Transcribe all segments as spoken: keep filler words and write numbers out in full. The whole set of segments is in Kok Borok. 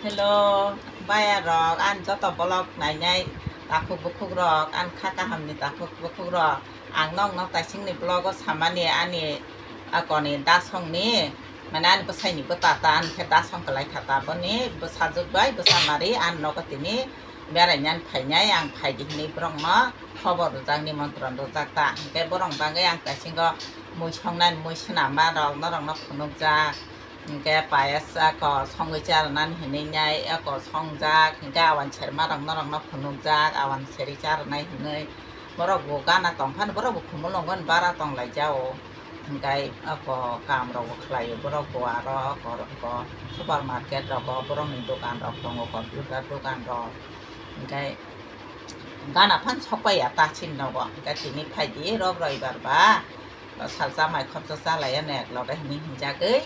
Hello, baya rok, ani joto vlog nainai takhuk bukhuk rok, ani kha kaham ni takhuk bukhuk rok, ang nok nok taising ni vlog o samani ani akoni dasong ni, mane ani bwsai ni bwta ta, ani khe dasong kwlai kha ta, boni bwsajwk bai bwsa mari ani nogo tini berai nani phainai, ang phai di hinui borok no khobor rwjak, nimontron rwjak ta, hwnkhe borok bagwi ang taisingo mui songnani mui swnam ma rok norok no phunukjak. Hingke payas ako songwi charwnani hinwi nai, ako songjak, hingke awan serma rok norok no phunukjak, awan seri charwnai hinwi. Borok bo gana tong phano borok bo khumulwngo bara tong lai jao. Hingke ako kam rok bo khlai o borok bo aro ako rok bo super market rogo borok ni dokan rok tongo, computer dokan rok. Hingke gana phan sok pai ya ta chini nogo, hingke tini phai di rok roibar ba. Salsa mai khopsa chalai ya nek loge hinui hinjagwi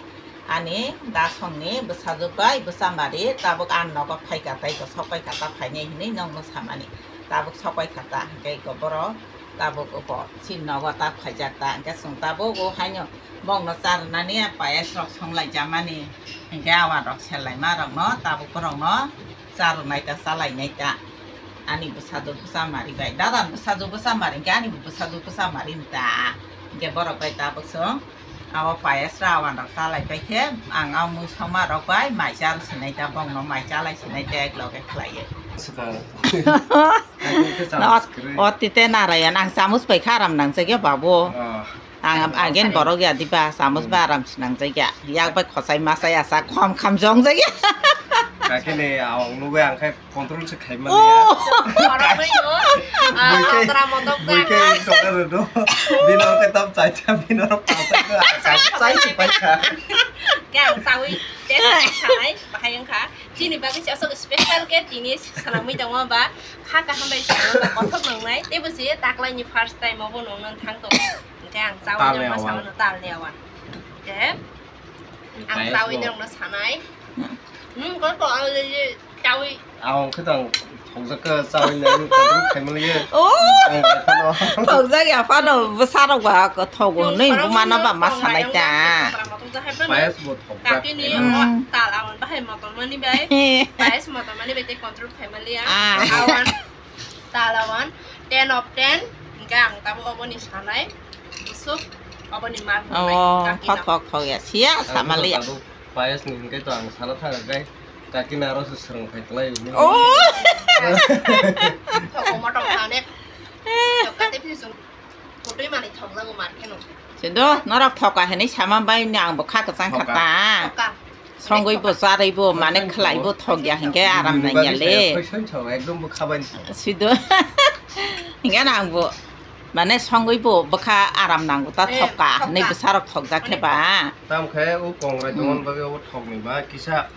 ani dasongni bwsajwk bai bwsa mari tabuk ani nogo phaikha tei bw sok paikha ta phainai hinui nokno samani tabuk sok paikha ta hwnkhe iko borok tabuk iko chini nogo ta phaijak ta hwnkhe chwng tabuk o haino bongno charwnani payas rok songlai jamani hwnkhe awan rok serlaima rokno tabuk borokno. Charwnai ta, chalainai ta. Ani bwsajwk bwsa mari bai. Dada bwsajwk bwsa mari hwnkhe ani bwsajwk bwsa mari ta. Hwnkhe borok bai tabuk chwng abo payas rawan rok chalai pai khe ang o mui songma rok bai mai char sinai ta, bongno mai chalai sinai ta ek loge khlaiwi. Swkang. Ang khe O, chamus kwrwi. O tite narayan ang chamus bai kha aram nang chakya babu. Ah. Ang agen borok ya diba, chamus ba aram sinang jaya. Yak bai khosai masai asa khom kham jong jaya. Kakini awang nugui ang khai control se khai mani ya. Oh. Borok bai no. Ah, Bui khai, motra motok bui khai jang. Soka rodo. Bino ke tam chai cha, bino rok tam chai cha. Chai si pai cha. Kya sawi test sanai bahai ang kha. Chini bagwi se asok special ke tini sanamwi tongo ba. Kha kaham bai sanamwi kothok nangnai. Tebo se taklai ni first time obo nong nang thang tongo. Hingke ang chawi Talni nang ma awan. Sano talni awan. Hingke ang Payas chawi bo. Nang no sanai. Hmm, kok kok ang je chawi. Ang khe tang thongjak ka chawi nang control khai mali ye. Oh. Ang khe no. Thongjak ya phano bwsarok ba ko thogo. Yung nei parang bumana ba yung ma sanai parang ta. Yung parang yung parang. Payas bo thongjak. Kaki ni Hmm. Tal awan bahai motor mani bai. Payas motor mani bai te control khai mali ya. Ah. Awan. Talawan ten of ten, hingke ang tabuk oboni sanai, busuk oboni mar Oh, kakino. Thok, thok, thok ya, siya Ang sama liya. Tabuk payas ni hingke to ang sana thang kai, kaki naro se sereng khai klai uni. Oh. Thok omo tong thane. Thok kate phi sung. Kutui mani thok jago mar kheno. Sido, norok thoka hinui sama bai ni ang bo kha kwchang kha Thoka. Ta. Thoka. Songwi bo, charwi bo, mane khlai bo thok ya hingke aram nang ya le. Ekdom bo khabai. Sido. Hingke nang bo, mane songwi bo bwkha aram nang bo ta thok ka. Eh, thok ka. Nei bwsarok thok jak khe ba. Tam khe o kongrai tongmani bagwi obo thok ni ba kisa.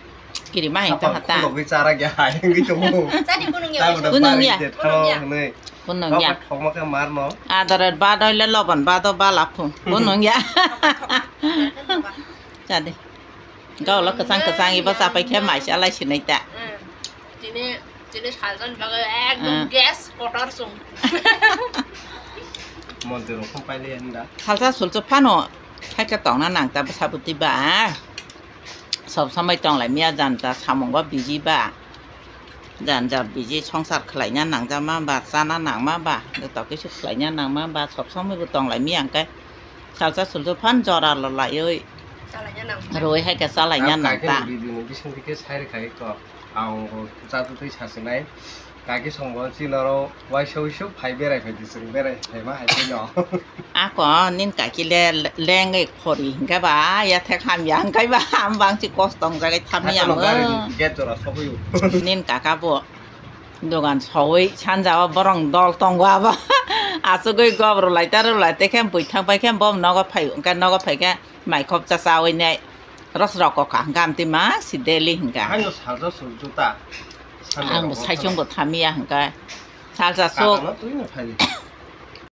Kiri ma hing ta hata. Khulogwi chara ya hai wngwi tongo. Chani kunung ya. Kunung ya. Kunung ya. Kunung ya. Thok ma khe mar no. Adar ba doi le lobon ba do ba laphu. Kunung ya. Chadi. Gawla kwchang kwchang iba chapai khe mai chalai sinai ta. Tini, tini salsa ni bagwi ekdom gas kotor sung. Monti rok phone paile hinda. Salsa sulsa phano khaika tongna nang ta bwsa bwtwi ba. Sob somoi tong lai miya janja samungo biji ba. Janja biji songsar khwlaina nangjakma ba, chana nangma ba, joto kisu khwlaina nangma ba, sob somoi bo tong lai miya hwnkhe. Salsa sulsa phan jora lo laioi. Chalaina nang. Roi hai khe chalaina nang ta. Bibini bising dike sai rwkha iko. Ang bo cha twi sasinai. Kaki songbo chini oro waisa uisu phai berai phai di chwng berai phaima hai phai no. Ako nin kaki le lengwi khori hingke ba ya thek hamya hingke ba ham bangsi kos tong jagwi thamya mo. Gate jora sogwi. Nin kaka bo dogan sogwi sanja o borong dol tongo abo. Asugwi gobro laita rw laite khe bui thang pai khe bo nogo phai hingke nogo phai khe mai khop cha chawi nai. Ros rok kokha hingka amtwi ma si daily hingka. Haino salsa sul juta. Ang bo saichung bo thamiya hingka. Salsa sok. Kakano twi no phai.